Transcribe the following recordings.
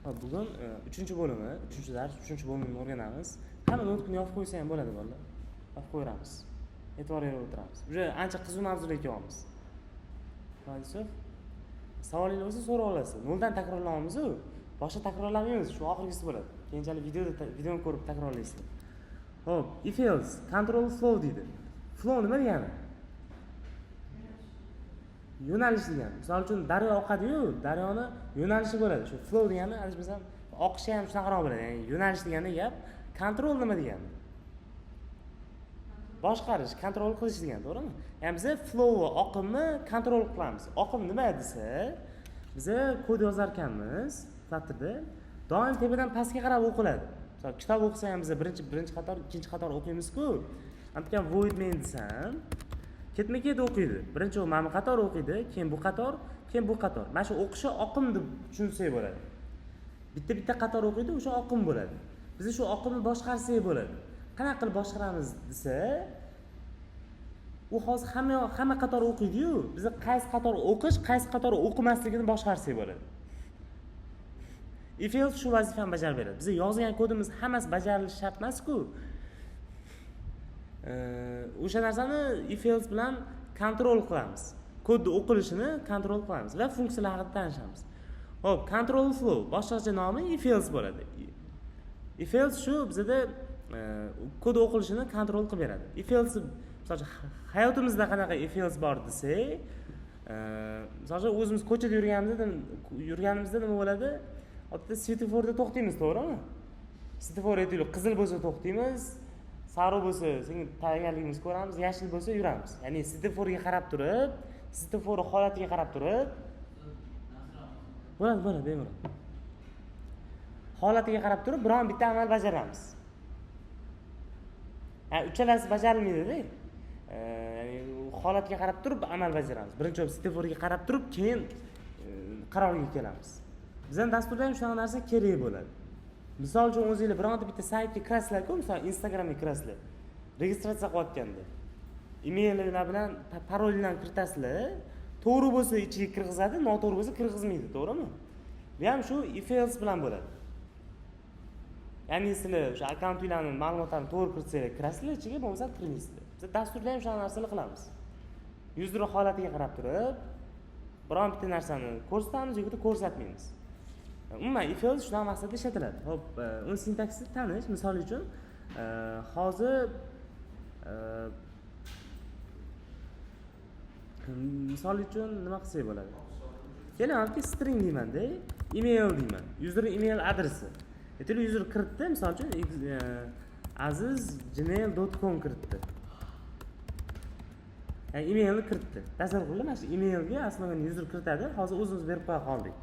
Hop, bugun uchinchi bo'limi, uchinchi dars, uchinchi bo'limni o'rganamiz. Hamma noutbukni yopib qo'ysa ham bo'ladi, bolalar. Yopib qo'yamiz. E'tibor berib o'tiramiz. Уже ancha qiziq mavzularga kelyapmiz. Yusuf, savolingiz bo'lsa so'ra olasiz. Noldan takrorlaymiz-u. Boshqa takrorlamaymiz, shu oxirgisi bo'ladi. Keyinchalik videoda videoni ko'rib takrorlaysizlar. Xo'p, if else control flow deydi. Flow nima degani? Yo'nalish degani. Misol uchun, daryo oqadi-yu, daryoni yo'nalishi bo'ladi. Shu flow degani, adashmasam, oqishi ham shunaqaroq bo'ladi. Ya'ni yo'nalish degani gap. Control nima degani? Boshqarish, kontrol qilish degani, to'g'rimi? Ya'ni biza flowni, oqimni kontrol qilamiz. Oqim nima desa, biza kod yozar ekanmiz Flutterda, doim tepadan pastga qarab o'qiladi. Misol, kitob o'qisa ham biza birinchi qator, ikkinchi qator o'qiymiz-ku. Aytgan void main desam, ketma ket o'qiydi. Birinchi u mana bu qator o'qiydi, keyin bu qator, keyin bu qator. Mana shu o'qishi oqim deb tushunsak bo'ladi. Bitta bitta qator o'qiydi, o'sha oqim bo'ladi. Biz shu oqimni boshqarsak bo'ladi. Qanaqa qilib boshqaramiz desa, u hozir hamma qator o'qiydi-yu, biz qaysi qator o'qish, qaysi qator o'qimasligini boshqarsak bo'ladi. If else shu vazifani bajarib beradi. Biz yozgan kodimiz hammasi bajarilishi shart emas-ku. O'sha narsani if else bilan kontrol qilamiz. Kodni o'qilishini kontrol qilamiz va funksiyalar haqida tanishamiz. Xo'p, control flow boshqacha nomi if else bo'ladi. If else shu bizada kod o'qilishini kontrol qilib beradi. If else, misol uchun, hayotimizda qanaqa if else bor desak, misol uchun, o'zimiz ko'chada yurganimizda nima bo'ladi? Odatda svetoforda to'xtaymiz, to'g'rimi? Svetofor, aytaylik, qizil bo'lsa to'xtaymiz, sariq bo'lsa sekin tayyorgarligimizni ko'ramiz, yashil bo'lsa yuramiz. Ya'ni svetoforga qarab turib, svetofor holatiga qarab turib bo'ladi, bo'ladi, bemalol. Holatiga qarab turib biron bitta amal bajaramiz. Yani uchalasi bajarilmaydida. Ya'ni holatga qarab turib amal bajaramiz. Birinchi bo'lib svetoforga qarab turib, keyin qarorga kelamiz. Bizani dasturda ham shunaqa narsa kerak bo'ladi. Misol uchun, o'zinglar bironta bitta saytga kirasizlar-ku, misol, Instagramga kirasizlar, registratsiya qilayotganda emaillar bilan parollarni kiritasizlar. To'g'ri bo'lsa ichiga kirgizadi, noto'g'ri bo'lsa kirgizmaydi, to'g'rimi? Bu ham shu if else bilan bo'ladi. Ya'ni sizlar o'sha akkauntinglarni ma'lumotlarini to'g'ri kiritsanglar, kirasizlar ichiga, bo'lmasa kirmaysizlar. Biz dasturda ham shunaqa narsalar qilamiz. User holatiga qarab turib biron bitta narsani ko'rsatamiz yoki ko'rsatmaymiz. Umuman, if else shunaqa maqsadda ishlatiladi. Ho'p, uni sintaksi tanish. Misol uchun, hozir misol uchun nima qilsak bo'ladi? Keling, string deymanda, email deyman, user email adresi. Aytaylik, user kiritdi, misol uchun, aziz@gmail.com kiritdi, ya'ni emailni kiritdi. Tasavvur qilinglar, mana shu emailga aslida user kiritadi. Hozir o'zimiz berib qo'ya qoldik.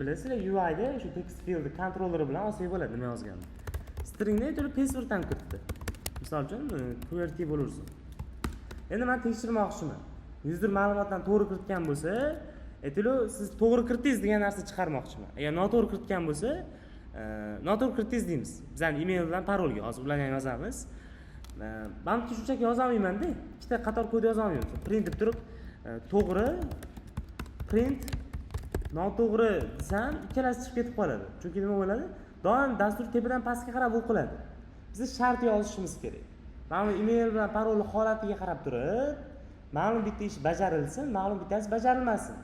Bilasizlar, UIda shu text field kontrolleri bilan olsak bo'ladi nima yozganini. Stringni, aytaylik, password ham kiritdi, misol uchun, qwerty bo'laversin. Endi man tekshirmoqchiman, user ma'lumotlarni to'g'ri kiritgan bo'lsa, aytaylik, siz to'g'ri kiritdingiz degan narsa chiqarmoqchiman. Agar noto'g'ri kiritgan bo'lsa, noto'g'ri kiritdingiz deymiz bizani email bilan parolga. Hozir ularni ham yozamiz. Man shunchaki yozolmaymanda, ikkita qator kod yozolmayman. Print deb turib, to'g'ri, print noto'g'ri desam, ikkalasi chiqib ketib qoladi. Chunki nima bo'ladi? Doim dastur tepadan pastga qarab o'qiladi. Biz shart yozishimiz kerak. Mana bu email bilan parolni holatiga qarab turib ma'lum bitta ish bajarilsin, ma'lum bittasi bajarilmasin.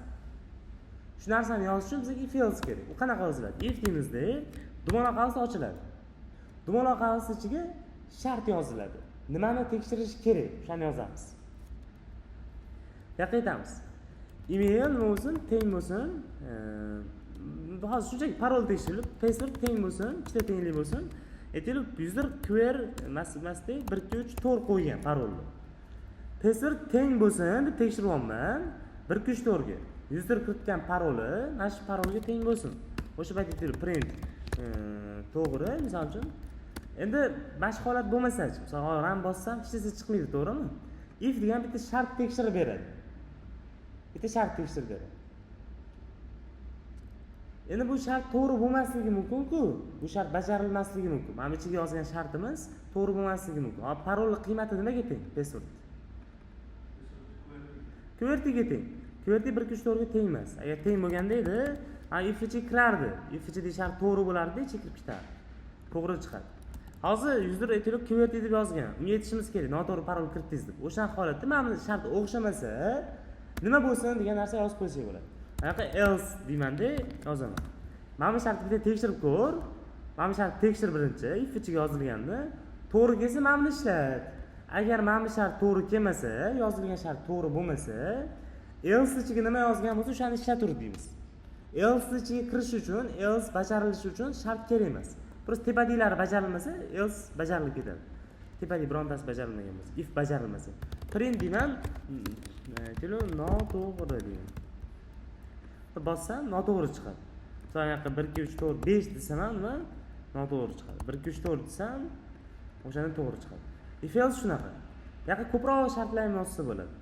Shu narsani yozish uchun bizga if else kerak. U qanaqa yoziladi? If deymizda, dumaloq qavs ochiladi, dumaloq qavs ichiga shart yoziladi. Nimani tekshirish kerak, o'shani yozamiz. Bu yoqqa aytamiz, email nima bo'lsin? Teng bo'lsin. Hozir shunchaki parol tekshirilib, password teng bo'lsin, ikkita tenglik bo'lsin. Aytaylik, user qwer emasda, 1, 2, 3, 4 qo'ygan parolni. Password teng bo'lsin deb tekshiryapman 1, 2, 3, 4ga. User kiritgan paroli mana shu parolga teng bo'lsin. O'sha payt, aytaylik, print to'g'ri, misol uchun. Endi mana shu holat bo'lmasachi? Misol, run bossam, hech narsa chiqmaydi, to'g'rimi? If degan bitta shart tekshirib beradi, bitta shart tekshirib beradi. Endi bu shart to'g'ri bo'lmasligi mumkin-ku, bu shart bajarilmasligi mumkin. Mana bu ichiga yozgan shartimiz to'g'ri bo'lmasligi mumkin. Hop, parolni qiymati nimaga teng? Password qwertyga teng. Qwerty 1, 2, 3, 4ga teng emas. Agar teng bo'lganda edi, Ha, if ichiga kirardi, if ichidagi shart to'g'ri bo'lardi, ichiga kirib ketardi, to'g'ri chiqadi. Hozir user aytaylik QWERTY deb yozgan, unga aytishimiz kerak noto'g'ri parol kiritdingiz deb. O'sha holatda mana bu shart o'xshamasa nima bo'lsin degan narsa yozib qo'ysak bo'ladi. Anaqa else deymanda yozaman. Mana bu shartni bitta tekshirib ko'r, mana bu shartni tekshir birinchi, if ichiga yozilganni to'g'ri kelsa mana buni ishlat. Agar mana bu shart to'g'ri kelmasa, yozilgan shart to'g'ri bo'lmasa, else ichiga nima yozgan bo'lsa o'shani ishlatur deymiz. Else ichiga kirish uchun, else bajarilishi uchun shart kerak emas. Просто tepadagilari bajarilmasa else bajarilib ketadi. Tepadagi birontasi bajarilmagan bo'lsa, if bajarilmasa. Print deyman, aytaylik noto'g'ri deyman. Bossam noto'g'ri chiqadi. Masalan, yoqqa 1 2 3 4 5 desam ham nima? Noto'g'ri chiqadi. 1 2 3 4 desam o'shanda to'g'ri chiqadi. If else shunaqa. Bu yoqqa ko'proq shartlar ham yozsa bo'ladi.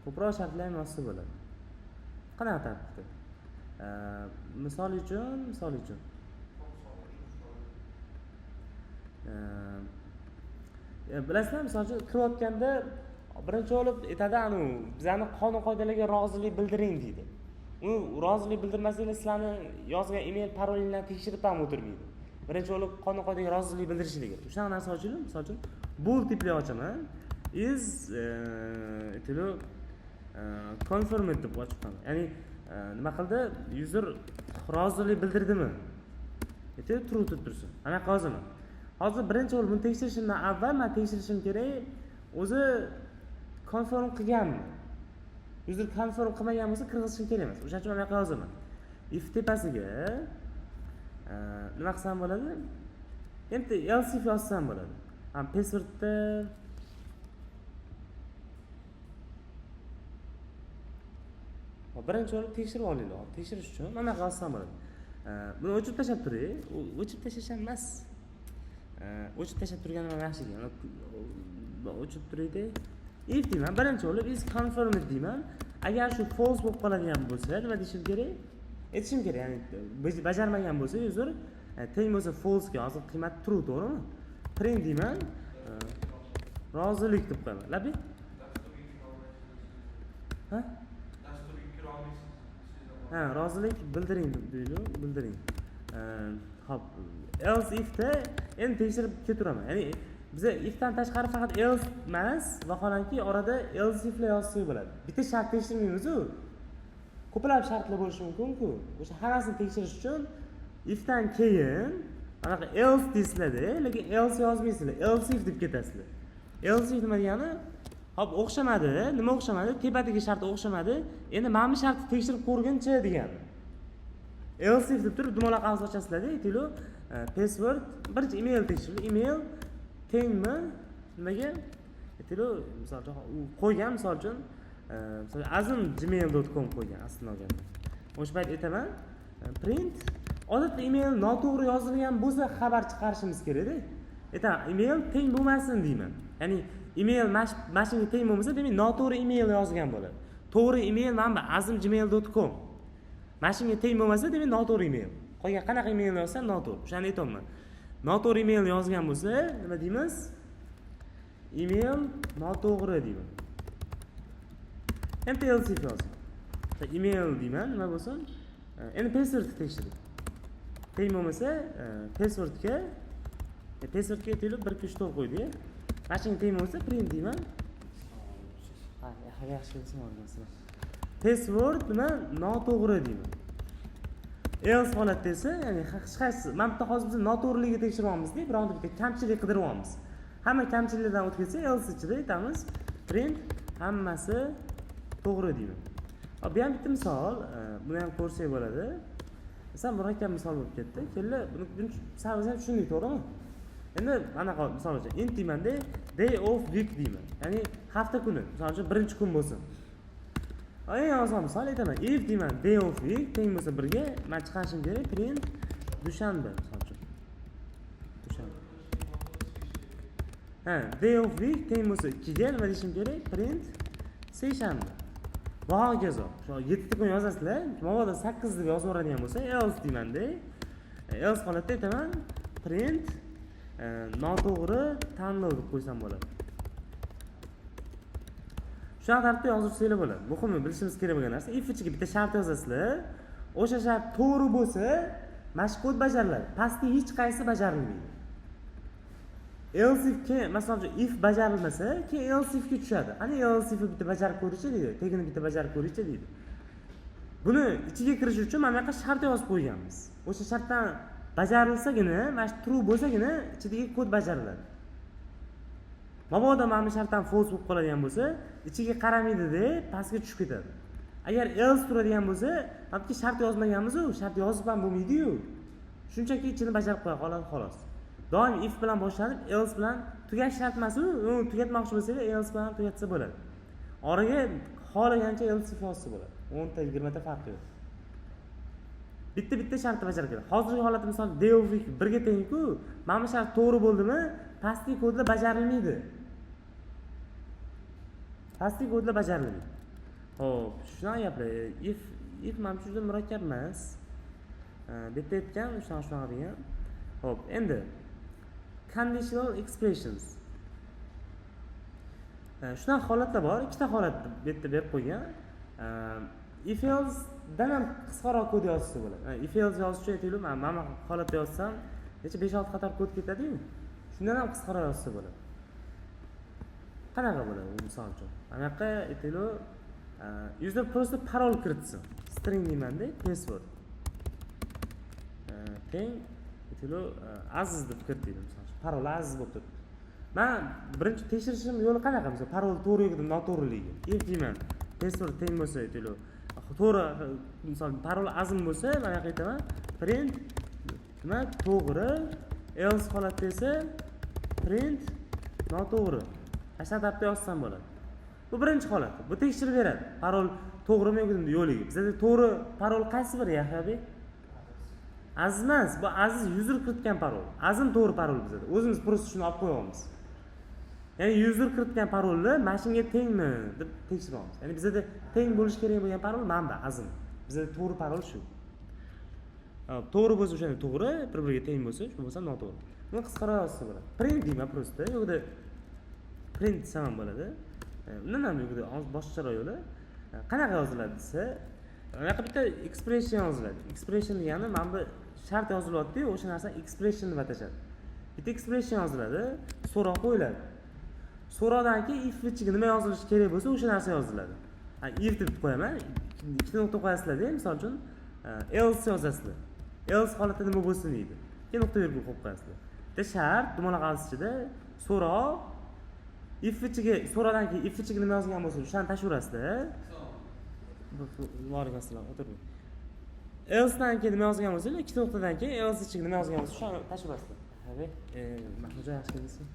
Ko'proq shartlar ham yozsa bo'ladi. Qanaqa tartibda? Misol uchun bilasizlar, misol uchun kirayotganda birinchi bo'lib aytadi, anu bizani qonun qoidalarga rozilik bildiring deydi. U rozilik bildirmasanglar sizlarni yozgan email parolinglarni tekshirib ham o'tirmaydi. Birinchi bo'lib qonun qoidaga rozilik bildirishlik kerak. Shunaqa narsa ochildi, misol uchun bool tipli ochaman. Is aytaylik confirmed deb ochib qo'yaman. Ya'ni nima qildi? User rozilik bildirdimi? Aytaylik true deb tursin. Anaqa yozaman. Hozir birinchi bo'lib buni tekshirishimdan avval men tekshirishim kerak, o'zi confirm qilganmi? User confirm qilmagan bo'lsa kirgizishim kerak emas. O'shaning uchun men buyoqqa yozaman. If tepasiga nima qilsam bo'ladi? Endi else if yozsam bo'ladi. Ha, passwordda birinchi bo'lib tekshirib olinglar. Tekshirish uchun mana bunaqa yozsam bo'ladi. Buni o'chirib tashlab turing. O'chirib tashlash ham emas. O'chirib tashlab turganim ham yaxshi ekan. O'chirib turayda. If deyman, birinchi bo'lib is confirmed deyman. Agar shu false bo'lib qoladigan bo'lsa, nima deyishim kerak? Aytishim kerak, ya'ni bajarmagan bo'lsa user teng bo'lsa false ga, hozir qiymat true, to'g'rimi? Print deyman, rozilik deb qo'yaman. Labi? Ha? Dasturga kira olmaysiz. Ha, rozilik bildiring deydi, bildiring. Xo'p, else if da endi tekshirib ketaveraman. Ya'ni biza ifdan tashqari faqat else emas, vaholanki orada else iflar yozsak bo'ladi. Bitta shart tekshirmaymiz-u. Ko'plab shartlar bo'lishi mumkin-ku. O'sha hammasini tekshirish uchun ifdan keyin anaqa else deysizlar-da, lekin else yozmaysizlar, else if deb ketasizlar. Else if nima degani? Hop, o'xshamadi, nima o'xshamadi? Tepadagi shart o'xshamadi. Endi mana bu shartni tekshirib ko'rguncha degani. Else if deb turib dumaloq qavs ochasizlar-da, aytaylik, password, birinchi email tekshirib, email tengmi nimaga? Aytaylik, misol uchun u qo'ygan, misol uchun, misol azim@gmail.com qo'ygan aslini olganda. O'sha payt aytaman, print odatda email noto'g'ri yozilgan bo'lsa xabar chiqarishimiz kerak-da. Aytaman, email teng bo'lmasin deyman. Ya'ni email mana shunga teng bo'lmasa, demak noto'g'ri email yozgan bo'ladi. To'g'ri email mana bu azim@gmail.com. Mana shunga teng bo'lmasa, demak noto'g'ri email. Qolgan qanaqa email yozsam noto'g'ri. O'shani aytyapman. Noto'g'ri email yozgan bo'lsa, nima deymiz? Email noto'g'ri deyman. Endi else if yozing. Email deyman, nima bo'lsin? Endi passwordni tekshiring. Teng bo'lmasa, passwordga, passwordga aytaylik 1 2 3 4 qo'ydik. Mana shunga teng bo'lsa print deyman. Ha, yaxshi bilsam olgansizlar. Password nima? Noto'g'ri deyman. Else holatda esa, ya'ni hech qaysi, mana bu yerda hozir biz noto'g'riligini tekshiryapmiz-da, bironta bitta kamchilik qidiryapmiz. Hamma kamchiliklardan o'tib ketsa, else ichida aytamiz print hammasi to'g'ri deyman. Hop, bu ham bitta misol, buni ham ko'rsak bo'ladi. Masalan, murakkab misol bo'lib ketdi. Kelinglar, buni sal biz ham tushundik, to'g'rimi? Endi anaqa misol uchun int deymanda, day of week deyman. Ya'ni hafta kuni, misol uchun birinchi kun bo'lsin. Eng oson misol aytaman. If deyman, day of week teng bo'lsa 1ga, men chiqarishim kerak print dushanba, misol uchun. Dushanba. Ha, day of week teng bo'lsa 2ga nima deyishim kerak? Print seshanba. Va hokazo. Shu 7 ta kun yozasizlar, mabodo 8 deb yozib yuboradigan bo'lsa, else deymanda. Else holatda aytaman print noto'g'ri tanlov deb qo'ysam bo'ladi. Shunaqa tartibda yozursanglar bo'ladi. Muhimi bilishimiz kerak bo'lgan narsa, if ichiga bitta shart yozasizlar. O'sha shart to'g'ri bo'lsa, mana shu kod bajariladi, pastki hech qaysi bajarilmaydi. Else if keyin, masalan uchun, if bajarilmasa, keyin else ifga tushadi. Qani, else ifni bitta bajarib ko'rishchi deydi, tagini bitta bajarib ko'rishchi deydi. Buni ichiga kirish uchun mana bu yoqqa shart yozib qo'yganmiz. O'sha shartdan bajarilsagina, mana shu true bo'lsagina, ichidagi kod bajariladi. Mabodo mana bu shartdan false bo'lib qoladigan bo'lsa, ichiga qaramaydida, pastga tushib ketadi. Agar else turadigan bo'lsa, mana bu yerga shart yozmaganmizu, shart yozib ham bo'lmaydiyu, shunchaki ichini bajarib qo'ya qoladi, xolos. Doim if bilan boshlanib, else bilan tugash shart emasu. Uni tugatmoqchi bo'lsanglar, else bilan ham tugatsa bo'ladi. Oraga xohlagancha else if yozsa bo'ladi, 10 ta, 20 ta, farqi yo'q. Bitta bitta shartni bajarib keladi. Hozirgi holatda, misol, day of week 1 ga tengku. Mana bu shart to'g'ri bo'ldimi, pastki kodlar bajarilmaydi, pastki kodlar bajarilmaydi. Ho'p, shunaqa gaplar. If mana shu juda murakkab emas. Bu yerda aytgan shunaqa shunaqa degan. Ho'p, endi conditional expressions. Shunaqa holatlar bor, ikkita holat bu yerda berib qo'ygan. If elsedan ham qisqaroq kod yozsa bo'ladi. If else yozish uchun, aytaylik, man mana bu holatda yozsam, necha, besh olti qator kod ketadiyu, shundan ham qisqaroq yozsa bo'ladi. Qanaqa bo'ladi u? Misol uchun, mana yoqqa, aytaylik, user просто parol kiritsin. String deymanda, password teng, aytaylik, Aziz deb kiritaylik. Misol uchun, parol Aziz bo'lib turibdi. Man birinchi tekshirishim yo'li qanaqa? Misol, parol to'g'ri yoki noto'g'riligi. If deyman, password teng bo'lsa, aytaylik, to'g'ri, misol, parol Azim bo'lsa, mana yoqqa aytaman print nima? To'g'ri. Else holatda esa print noto'g'ri. Mana shu tartibda yozsam bo'ladi. Bu birinchi holat, bu tekshirib beradi, parol to'g'rimi yoki yo'qligi. Bizada to'g'ri parol qaysi biri, Yahyobek? Aziz emas bu, Aziz user kiritgan parol. Azim to'g'ri parol bizada. O'zimiz просто shuni olib qo'yyapmiz, ya'ni user kiritgan parolni mana shunga tengmi deb tekshiryapmiz. Ya'ni bizada teng bo'lishi kerak bo'lgan parol mana bu Azim. Bizada to'g'ri parol shu. Hop, to'g'ri bo'lsa, o'shanda to'g'ri, bir biriga teng bo'lsa shu, bo'lsa noto'g'ri. Buni qisqaroq yozsa bo'ladi, print deyman просто, yo'qda print desam ham bo'ladi. Undan ham yo'qda boshqacharoq yo'li. Qanaqa yoziladi desa, bunaqa bitta expression yoziladi. Expression degani mana bu shart yozilyaptiyu, o'sha narsa expression deb atashadi. Bitta expression yoziladi, so'roq qo'yiladi. So'roqdan keyin if ichiga nima yozilishi kerak bo'lsa, o'sha narsa yoziladi. Ha, if deb qo'yaman, ikkita nuqta qo'yasizlarda, misol uchun, else yozasizlar. Else holatda nima bo'lsin deydi, keyin nuqta vergul qo'yib qo'yasizlar. Bitta shart, dumaloq ichida so'roq, if ichiga, so'roqdan keyin if ichiga nima yozgan bo'lsa, o'shani tashlayverasizlar. Vaalaykum assalom, o'tiring. Elsedan keyin nima yozgan bo'lsanglar, ikkita nuqtadan keyin else ichiga nima yozgan bo'lsa, o'shani tashlayverasizlar. Mahmudjon, yaxshi keldingizmi?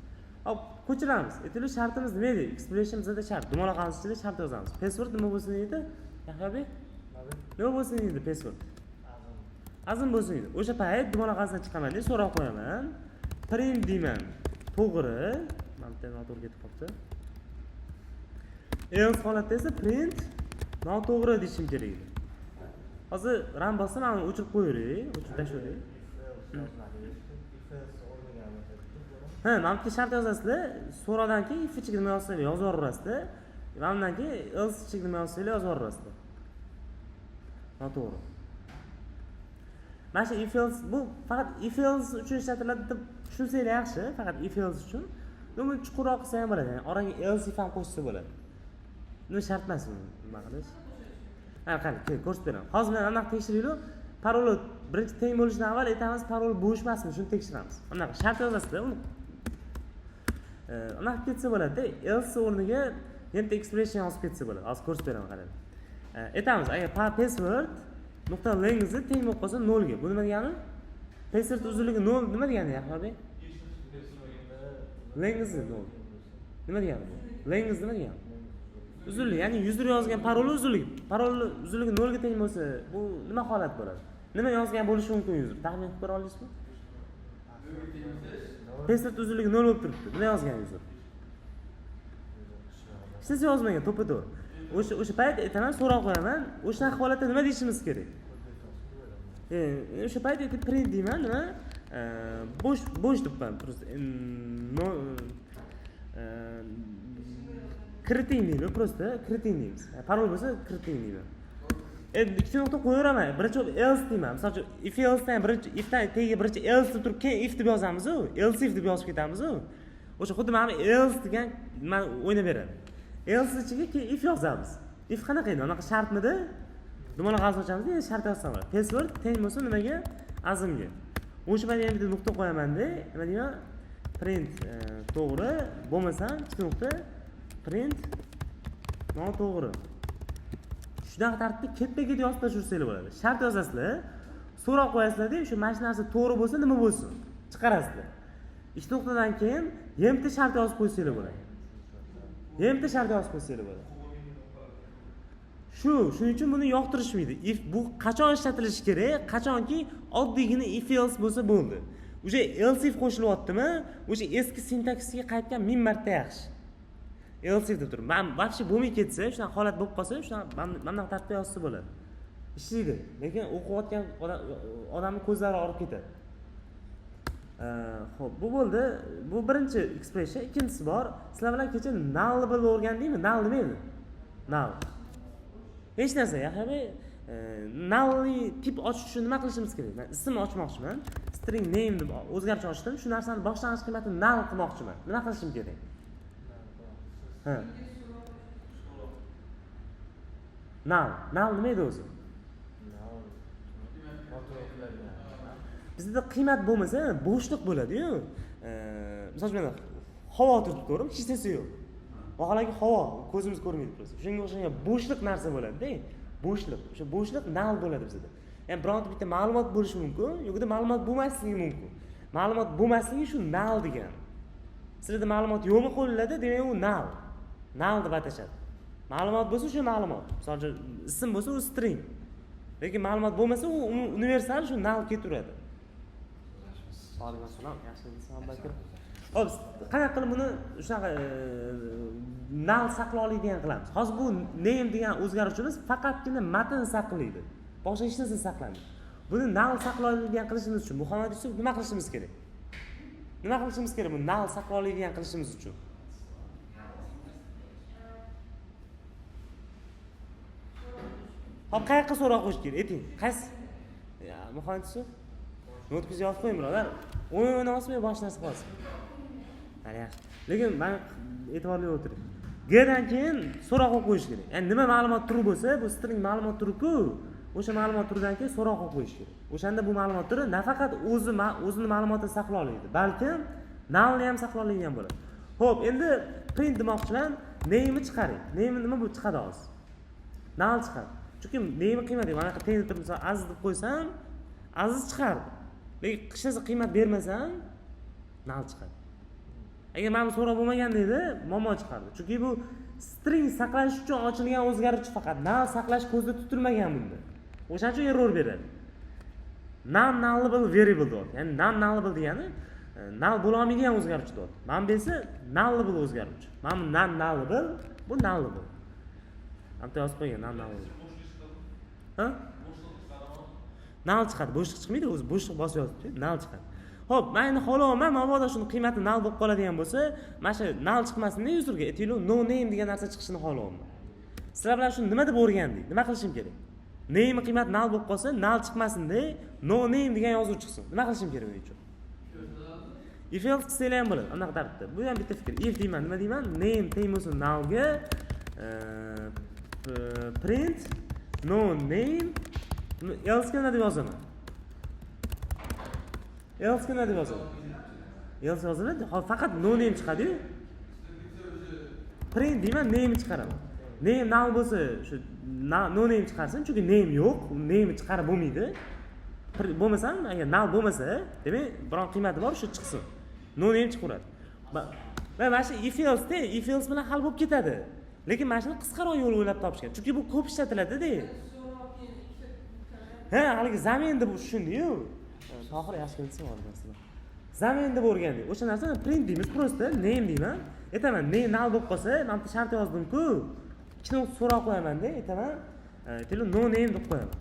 Hop, ko'chiramiz. Aytaylik, shartimiz nima edi? Expression bizada shart, dumaloq ichida shart yozamiz. Password nima bo'lsin deydi, Yahyobek? Nima bo'lsin deydi password? Azim bo'lsin deydi. O'sha payt dumaloq qavsdan chiqaman, deb so'roq qo'yaman, print deyman, to'g'ri. Mana bitta noto'g'ri ketib qolibdi. Else holatda esa print noto'g'ri deyishim kerak edi. Hozir run bossam, mana o'chirib qo'yavering, o'chirib tashlayvering. If else o'rniga. Ha, mana bu yerga shart yozasizlar, so'roqdan keyin if ichiga nima yozsanglar, yozib yuborasizlar. Mana bundan keyin else ichiga nima yozsanglar, yozib yuborasizlar, noto'g'ri. Mana shu if else, bu faqat if else uchun ishlatiladi deb tushunsanglar yaxshi, faqat if else uchun. Buni chuqurroq qilsa ham bo'ladi, ya'ni oraga else if ham qo'shsa bo'ladi. Buni shart emas uni nima qilish. Ha, qani, keyin ko'rsatib beraman. Hozir mana anaqa tekshiraylik. Paroli birinchi teng bo'lishidan avval aytamiz, parol bo'sh emasmi, shuni tekshiramiz. Anaqa shart yozasizlar uni. Anaqa qilib ketsa bo'ladida, else o'rniga yana bitta expression yozib ketsa bo'ladi. Hozir ko'rsatib beraman, qarang. Aytamiz, agar password nuqta length teng bo'lib qolsa nolga. Bu nima degani? Password uzunligi nol nima degani, Yahyobek? Length nol nima degani bu? Length nima degani? Uzunlik, ya'ni user yozgan paroli uzunligi. Parolni uzunligi nolga teng bo'lsa, bu nima holat bo'ladi? Nima yozgan bo'lishi mumkin user, taxmin qilib ko'ra olasizmi? Password uzunligi nol bo'lib turibdi, nima yozgan user? Hech narsa yozmagan, to'ppa to'g'ri. O'sha payt aytaman, so'roq qo'yaman. O'sha holatda nima deyishimiz kerak? O'sha payt aytib print deyman, nima? Bo'sh, bo'sh debman просто. No, kiriting deydi, просто kiriting deymiz. Parol bo'lsa, kiriting deyman. Endi ikkita nuqta qo'yaveraman. Birinchi bo'lib else deyman. Misol uchun if elsedan birinchi ifdan tagiga birinchi else deb turib, keyin if deb yozamiz-u, else if deb yozib ketamiz-u. O'sha xuddi mana bu else degan nima o'ynab beradi. Else ichiga keyin if yozamiz. If qanaqa edi? Anaqa shartmidi? Dumaloq g'alati ochamiz, endi shart yozsam bo'ladi. Password teng bo'lsa nimaga? Azimga. O'sha paytda ham bitta nuqta qo'yamanda, nima deyman? Print to'g'ri, bo'lmasa ikkita nuqta print noto'g'ri. Shunaqa tartibda ketma-ket yozib tashlashsanglar bo'ladi. Shart yozasizlar, so'roq qo'yasizlarda, o'sha mana shu narsa to'g'ri bo'lsa nima bo'lsin? Chiqarasizlar. Ikkita nuqtadan keyin yana bitta shart yozib qo'ysanglar bo'ladi. Yana bitta shart yozib qo'ysanglar bo'ladi. Shuning uchun buni yoqtirishmaydi. If bu qachon ishlatilishi kerak? Qachonki oddiygina if else bo'lsa bo'ldi. O'sha else if qo'shilyaptimi? O'sha eski sintaksga qaytgan 1000 marta yaxshi. Else if deb turib, men вообще bo'lmay ketsa, shunaqa holat bo'lib qolsa, shunaqa mana bunaqa tartibda yozsa bo'ladi. Ishlaydi, lekin o'qiyotgan odamning ko'zlari og'rib ketadi. Xo'p, bu bo'ldi. Bu birinchi expression, ikkinchisi bor. Sizlar bilan kecha nullable o'rgandingmi? Null nima edi? Null. Hech narsa, ya'ni nullni tip ochish uchun nima qilishimiz kerak? Men ism ochmoqchiman. String name deb o'zgarcha ochdim. Shu narsani boshlang'ich qiymatini null qilmoqchiman. Nima qilishim kerak? Ha. Null. Null nima edi o'zi? Bizda qiymat bo'lmasa bo'shliq bo'ladi-yu. Misol uchun mana havo turibdi, to'g'rimi? Hech narsa yo'q. Vaholanki havo ko'zimiz ko'rmaydi просто. Shunga o'xshagan bo'shliq narsa bo'ladi-da. Bo'shliq. O'sha bo'shliq null bo'ladi bizda. Ya'ni bironta bitta ma'lumot bo'lishi mumkin, yoki ma'lumot bo'lmasligi mumkin. Ma'lumot bo'lmasligi shu null degani. Sizlarda ma'lumot yo'qmi qo'llarda, demak u null. Null deb atashadi. Ma'lumot bo'lsa o'sha ma'lumot. Misol uchun ism bo'lsa u string. Lekin ma'lumot bo'lmasa u universal shu null ketaveradi. Alaykum assalom. Yaxshimisiz, Abubakr? Xo'p, qanaqa qilib buni shunaqa null saqla oladigan qilamiz? Hozir bu name degan o'zgaruvchimiz faqatgina matn saqlaydi. Boshqa hech narsa saqlamaydi. Buni null saqla oladigan qilishimiz uchun Muhammad Yusuf nima qilishimiz kerak? Nima qilishimiz kerak buni null saqla oladigan qilishimiz uchun? Hop, qayoqqa so'roq qo'yish kerak? Ayting, qaysi? Ya, Muhammad Yusuf. Notkizga yozib qo'ying, birodar. O'yin o'ynayapsizmi yo boshqa narsa qilyapsizmi? Hali yaxshi. Lekin men e'tiborli o'tiring. G dan keyin so'roq qo'yib qo'yish kerak. Ya'ni nima ma'lumot turi bo'lsa, bu string ma'lumot turi-ku, o'sha ma'lumot turidan keyin so'roq qo'yib qo'yish kerak. O'shanda bu ma'lumot turi nafaqat o'zini ma'lumotini saqla oladi, balkim nullni ham saqla oladigan bo'ladi. Xo'p, endi print demoqchiman, name'ni chiqaring. Name nima bu chiqadi hozir? Null chiqadi. Chunki name qiymati mana bu teng turib, misol Aziz deb qo'ysam, Aziz chiqardi. Lekin hech narsa qiymat bermasam, null chiqadi. Agar mana bu so'roq bo'lmaganda edi, muammo chiqardi. Chunki bu string saqlash uchun ochilgan o'zgaruvchi faqat null saqlash ko'zda tutilmagan bunda. O'shaning uchun error beradi. Non-nullable variable deyapti. Ya'ni non-nullable degani null bo'la olmaydigan o'zgaruvchi deyapti. Mana bu esa nullable o'zgaruvchi. Mana bu non-nullable, bu nullable. Hamda yozib qo'ygan non-nullable. Ha? Null chiqadi, bo'shliq chiqmaydi, o'zi bo'shliq bosib yozibdi, null chiqadi. Xo'p, men endi xohlayapman, mabodo shuni qiymati null bo'lib qoladigan bo'lsa, mana shu null chiqmasin-da userga, aytaylik, no name degan narsa chiqishini xohlayapman. Sizlar bilan shuni nima deb o'rgandik? Nima qilishim kerak? Name qiymati null bo'lib qolsa, null chiqmasin-da, no name degan yozuv chiqsin. Nima qilishim kerak buning uchun? If else qilsanglar ham bo'ladi, anaqa tartibda. Bu ham bitta fikr. If deyman, nima deyman? Name teng bo'lsin nullga, print no name, else nima deb yozaman? Else nima deb yozaman? Else yoziladi, hop, faqat no name chiqadi-yu. Print deyman, name chiqaraman. Name null bo'lsa, shu no name chiqarsin, chunki name yo'q, name chiqarib bo'lmaydi. Bo'lmasam, agar null bo'lmasa, demak, biron qiymati bor, shu chiqsin. No name chiqaveradi. Va mana shu if else da, if else bilan hal bo'lib ketadi. Lekin mana shuni qisqaroq yo'l o'ylab topishgan. Chunki bu ko'p ishlatiladida. Ha, haligi zamin deb tushundiyu. Tohir yaxshi kelsin sizlar. Zamin deb o'rgandik. O'sha narsani print deymiz, просто name deyman. Aytaman, name null bo'lib qolsa, men bitta shart yozdim-ku. Ikkita so'roq qo'yaman-da, aytaman, aytaylik, no name deb qo'yaman.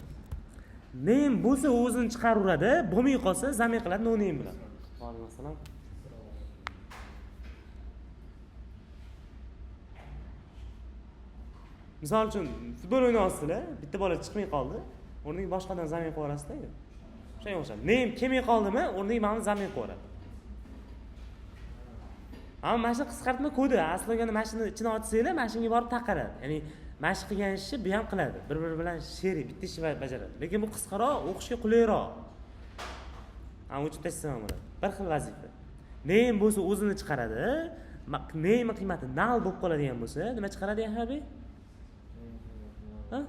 Name bo'lsa o'zini chiqaraveradi, bo'lmay qolsa zamin qiladi no name bilan. Va alaykum assalom. Misol uchun futbol o'ynayapsizlar, bitta bola chiqmay qoldi, o'rniga boshqa odam zamin qilib yuborasizda. Shunga o'xshab name kelmay qoldimi, o'rniga mana zamin qilib yuboradi. Ammo mana shu qisqartma kodi asli olganda mana shuni ichini ochsanglar, mana shunga borib taqaladi. Ya'ni mana shu qilgan ishni bu ham qiladi, bir biri bilan sherik bitta ishni bajaradi, lekin bu qisqaroq, o'qishga qulayroq. Ama o'chirib tashlasa ham bo'ladi, bir xil vazifa. Name bo'lsa o'zini chiqaradi, name qiymati null bo'lib qoladigan bo'lsa nima chiqaradi Yahyobi? Ha?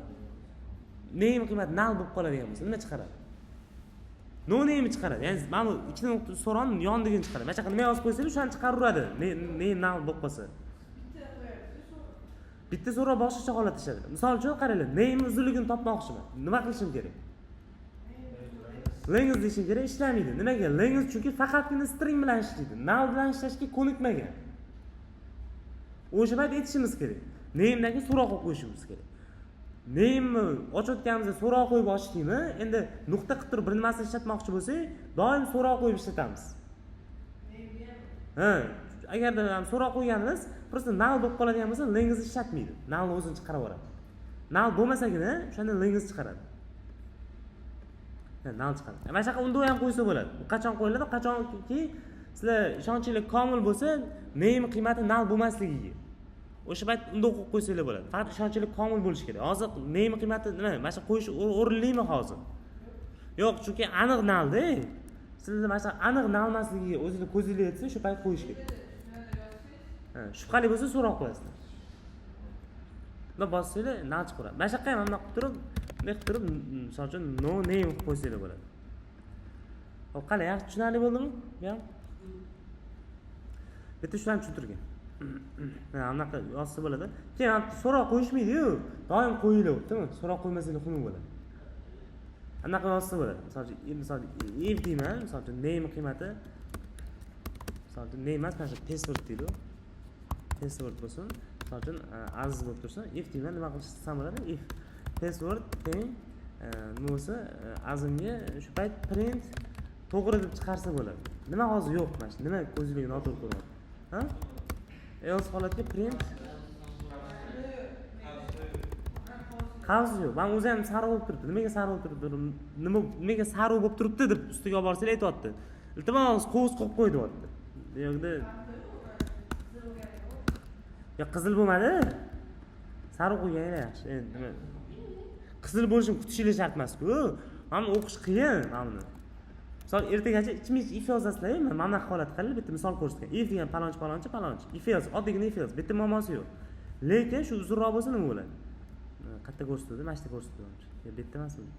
Name qiymati null bo'lib qoladigan bo'lsa nima chiqaradi? No name chiqaradi. Ya'ni mana bu ikkita nuqta so'roqni yondigini chiqaradi. Mana shu yoqqa nima yozib qo'ysangiz o'shani chiqaraveradi. Name null bo'lib qolsa. Bitta so'roq boshqacha holatda ishlaydi. Misol uchun qaranglar, name uzunligini topmoqchiman. Nima qilishim kerak? Length deyishim kerak, ishlamaydi. Nimaga? Length chunki faqatgina string bilan ishlaydi. Null bilan ishlashga ko'nikmagan. O'sha payt aytishimiz kerak. Name'dagi so'roq qo'yib qo'yishimiz kerak. Name'ni ochayotganimizda so'roq qo'yib ochdikmi, endi nuqta qilib turib bir nimasini ishlatmoqchi bo'lsak, doim so'roq qo'yib ishlatamiz. Ha, agarda ham so'roq qo'yganimiz, просто null bo'lib qoladigan bo'lsa, length ishlatmaydi. Null o'zini chiqarib yuboradi. Null bo'lmasagina o'shanda length chiqaradi. Ha, null chiqaradi. Mana shunaqa unda ham qo'ysa bo'ladi. U qachon qo'yiladi? Qachonki sizlar ishonchinglar komil bo'lsa, name qiymati null bo'lmasligiga. O'sha payt unda qo'yib qo'ysanglar bo'ladi. Faqat ishonchinglar komil bo'lishi kerak. Hozir name qiymati nima? Mana shu qo'yish o'rinlimi hozir? Yo'q, chunki aniq null-da. Sizlar mana shu aniq null emasligiga o'zinglar ko'zinglar yetsa, o'sha payt qo'yish kerak. Ha, shubhali bo'lsa so'roq qo'yasizlar. Bunday bossanglar null chiqaveradi. Mana shu yoqqa ham bunday qilib turib, bunday qilib turib, misol uchun no name qilib qo'ysanglar bo'ladi. Xo'p, qalay, yaxshi tushunarli bo'ldimi? Bu ham? Bitta shularni tushuntirgan. Mana bunaqa yozsa bo'ladi. Keyin ham so'roq qo'yishmaydi-yu, doim qo'yilyaptimi? So'roq qo'ymasanglar xunuk bo'ladi. Anaqa yozsa bo'ladi. Misol uchun, misol if deyman, misol uchun name qiymati, misol uchun name emas, mana shu password deydi. Password bo'lsin. Misol uchun, aziz bo'lib tursin. If deyman, nima qilsam bo'ladi? If password teng nima bo'lsa, azimga shu payt print to'g'ri deb chiqarsa bo'ladi. Nima hozir yo'q mana shu, nima ko'zingizga noto'g'ri ko'ryapti? Ha? Else holatga print qavs yo'q. Men o'zi ham sariq bo'lib turibdi. Nimaga sariq bo'lib turibdi? Nimaga sariq bo'lib turibdi deb ustiga olib borsanglar aytyapti. Iltimos, qovus qo'yib qo'y deyapti. Bu yerda yo qizil bo'lmadi. Sariq qo'yganinglar yaxshi. Endi nima? Qizil bo'lishini kutishingiz shart emas-ku. Mana buni o'qish qiyin, mana buni. Misol ertagacha ichma-ich if yozasizlar, mana bunaqa holat qilib bitta misol ko'rsatgan. If degan palonchi, palonchi, palonchi. If yoz, oddiygina if yoz, bitta muammosi yo'q. Lekin shu uzunroq bo'lsa nima bo'ladi? Qayerda ko'rsatdi? Mana shu yerda ko'rsatdi. Yo, bu yerda emasmi?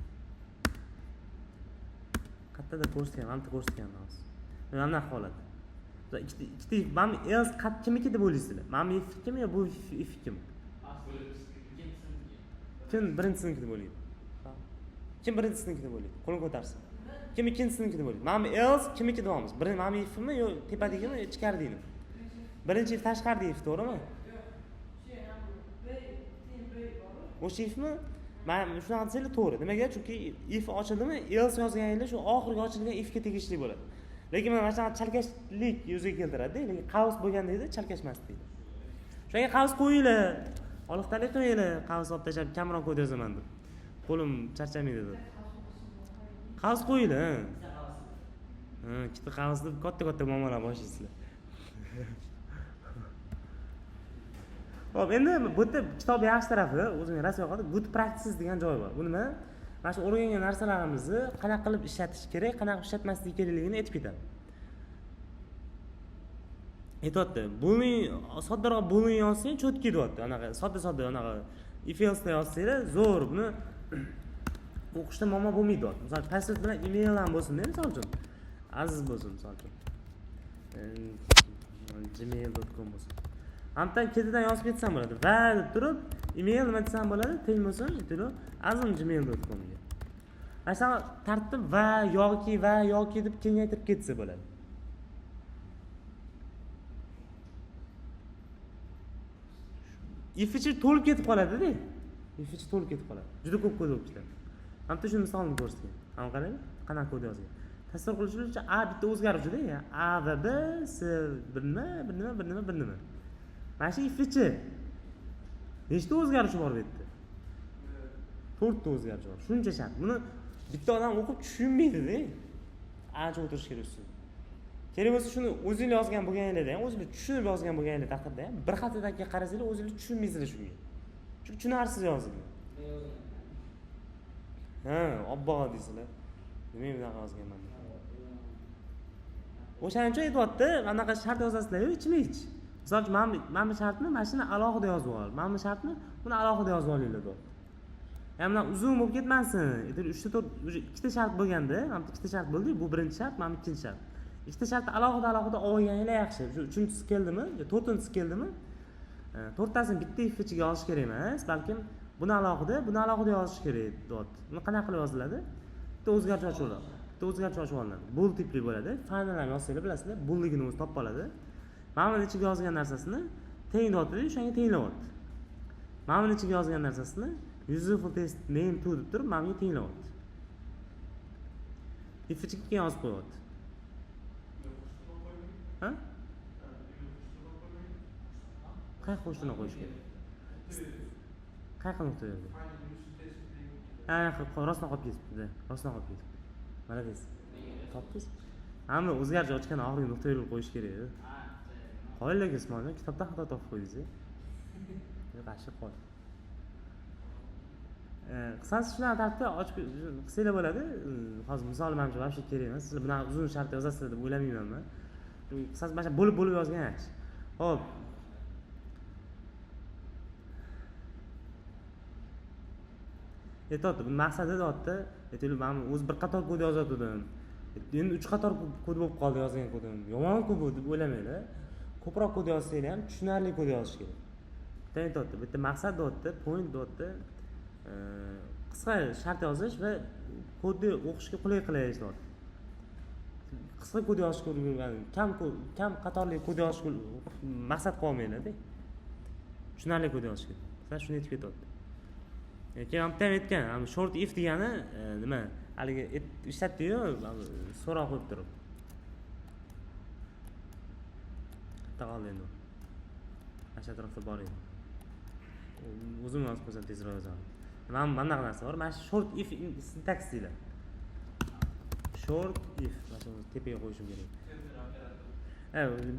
Qayerda ko'rsatgan? Mana bu yerda ko'rsatgan hozir. Mana bunaqa holat. Ikkita if, mana bu else kimniki deb o'ylaysizlar? Mana bu if kimmi yo bu if kim? Kim birinchisiniki deb o'ylaydi? Kim birinchisiniki deb o'ylaydi? Qo'lini ko'tarsin. Kim ikkinchisiniki deb o'ylaydi? Mana bu else kimniki deyapmiz? Bir mana bu ifmi yo tepadagimi, ichkaridagimi? Birinchi if tashqaridagi if, to'g'rimi? O'sha ifmi? Mana shunaqa desanglar to'g'ri. Nimaga? Chunki if ochildimi, else yozganinglar shu oxirgi ochilgan ifga tegishli bo'ladi. Lekin mana shunaqa chalkashlik yuzaga keltiradi-da. Lekin qavs bo'lganda edi, chalkashmas deydi. Shunga qavs qo'yinglar. Oliqtalik qilmanglar, qavs olib tashlab kamroq kod yozaman deb. Qo'lim charchamaydi deb. Qavs qo'yinglar. Ha, ikkita qavs deb katta-katta muammolar boshlaysizlar. Xo'p, endi bu yerda kitob yaxshi tarafi, o'zimga rosa yoqadi, good practices degan joyi bor. Bu nima? Mana shu o'rgangan narsalarimizni qanaqa qilib ishlatish kerak, qanaqa qilib ishlatmaslik kerakligini aytib ketadi. Aytyapti, boolean soddaroq boolean yozsang, cho'tki deyapti. Anaqa sodda-sodda anaqa if else da yozsanglar, zo'r, buni o'qishda muammo bo'lmaydi deyapti. Misol password bilan email ham bo'lsin-da, misol uchun. Aziz bo'lsin, misol uchun. gmail.com bo'lsin. Hamdan ketidan yozib ketsam bo'ladi. Va deb turib, email nima desam bo'ladi? Teng bo'lsin, aytadi, azim@gmail.com ga. Mana shunaqa tartib va yoki va yoki deb kengaytirib ketsa bo'ladi. If ichi to'lib ketib qoladi-da. If ichi to'lib ketib qoladi. Juda ko'p kod bo'lib ketadi. Mana shu misolni ko'rsatgan. Mana qarang, qanaqa kod yozgan. Tasavvur qilish uchun A bitta o'zgaruvchi-da, A va B, C bir nima, bir nima, bir nima, bir nima. Mana shu if ichi. Nechta o'zgarish bor bu yerda? 4 ta o'zgarish bor. Shuncha shart. Buni bitta odam o'qib tushunmaydi-da. Ancha o'tirish kerak ustida. Kerak bo'lsa shuni o'zingiz yozgan bo'lganinglarda ham, o'zingiz tushunib yozgan bo'lganinglar taqdirda ham bir haftadan keyin qarasanglar o'zingiz tushunmaysizlar shunga. Chunki tushunarsiz yozilgan. Ha, obbo deysizlar. Nima bunaqa yozganman deb. O'shaning uchun aytyapti, anaqa shart yozasizlar-yu, ichma-ich. Misol uchun, mana bu shartni mana shuni alohida yozib ol. Mana bu shartni buni alohida yozib olinglar deyapti. Ya'ni bunaqa uzun bo'lib ketmasin. Aytaylik, 3 ta 4, уже 2 ta shart bo'lganda, mana bu 2 ta shart bo'ldi, bu birinchi shart, mana bu ikkinchi shart. 2 ta shartni alohida alohida olganinglar yaxshi. Shu uchinchisi keldimi, to'rtinchisi keldimi? To'rttasini bitta if ichiga yozish kerak emas, balkim buni alohida, buni alohida yozish kerak deyapti. Buni qanaqa qilib yoziladi? Bitta o'zgarish ochib oladi. Bitta o'zgarish ochib olinadi. Bool tipli bo'ladi. Final ham yozsanglar bilasizlar, boolligini o'zi topib oladi. Mana buni ichiga yozgan narsasini teng deyapti, o'shanga tenglayapti. Mana buni ichiga yozgan narsasini useful test name 2 deb turib, mana bunga tenglayapti. If ichiga keyin yozib qo'yapti. Ha? Qayerga qo'shini qo'yish kerak? Qayerga nuqta yo'q? Ha, rostdan qolib ketibdi-da. Rostdan qolib ketibdi. Молодец. Topdingiz? Hamma o'zgarish ochgan oxirgi nuqta yo'l qo'yish kerak. Qoyillik Ismoiljon, kitobda xato topib qo'ydingiz. Yo'q, ashib qo'y. Qisqasi shunaqa tartibda ochib qilsanglar bo'ladi. Hozir misol manimcha вообще kerak emas. Sizlar bunaqa uzun shart yozasizlar deb o'ylamayman men. Qisqasi mana shu bo'lib-bo'lib yozgan yaxshi. Xo'p. Aytyapti, buni maqsadi deyapti. Aytaylik, men o'zi bir qator kod yozatdim. Endi 3 qator kod bo'lib qoldi yozgan kodim. Yomon kod bu deb o'ylamanglar. Ko'proq kod yozsanglar ham tushunarli kod yozish kerak. Bitta aytyapti, bitta maqsad deyapti, point deyapti. Qisqa shart yozish va kodni o'qishga qulay qilish deyapti. Qisqa kod yozishga ulgurgan, kam qatorli kod yozishga maqsad qilib olmanglar-da. Tushunarli kod yozish kerak. Sizlar shuni aytib ketyapti. Keyin bitta ham aytgan, short if degani nima? Haligi ishlatdi-yu, so'roq qo'yib turib. Bitta qoldi endi. Mana shu atrofda bor edi. O'zim yozib qo'ysam tezroq yozaman. Mana bunaqa narsa bor. Mana shu short if sintaks deyiladi. Short if, mana shuni tepaga qo'yishim kerak.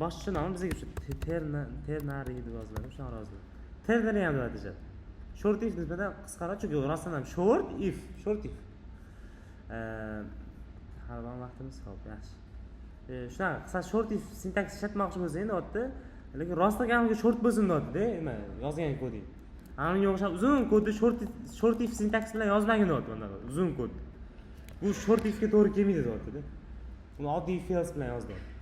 Boshqa nomi bizga shu ternary deb yoziladi, shunaqa yoziladi. Ternary ham deb atashadi. Short if nisbatan qisqaroq, chunki rostdan ham short if, short if. Hali ham vaqtimiz yo'q, yaxshi. Shunaqa qisqa short if sintaks ishlatmoqchi bo'lsang deyapti, lekin rostdan ham short bo'lsin deyapti-da, nima yozgan koding. Ana unga o'xshab uzun kodni short if sintaks bilan yozmagin deyapti, bunaqa uzun kod. Bu short ifga to'g'ri kelmaydi deyapti-da. Uni oddiy if else bilan yoz deyapti.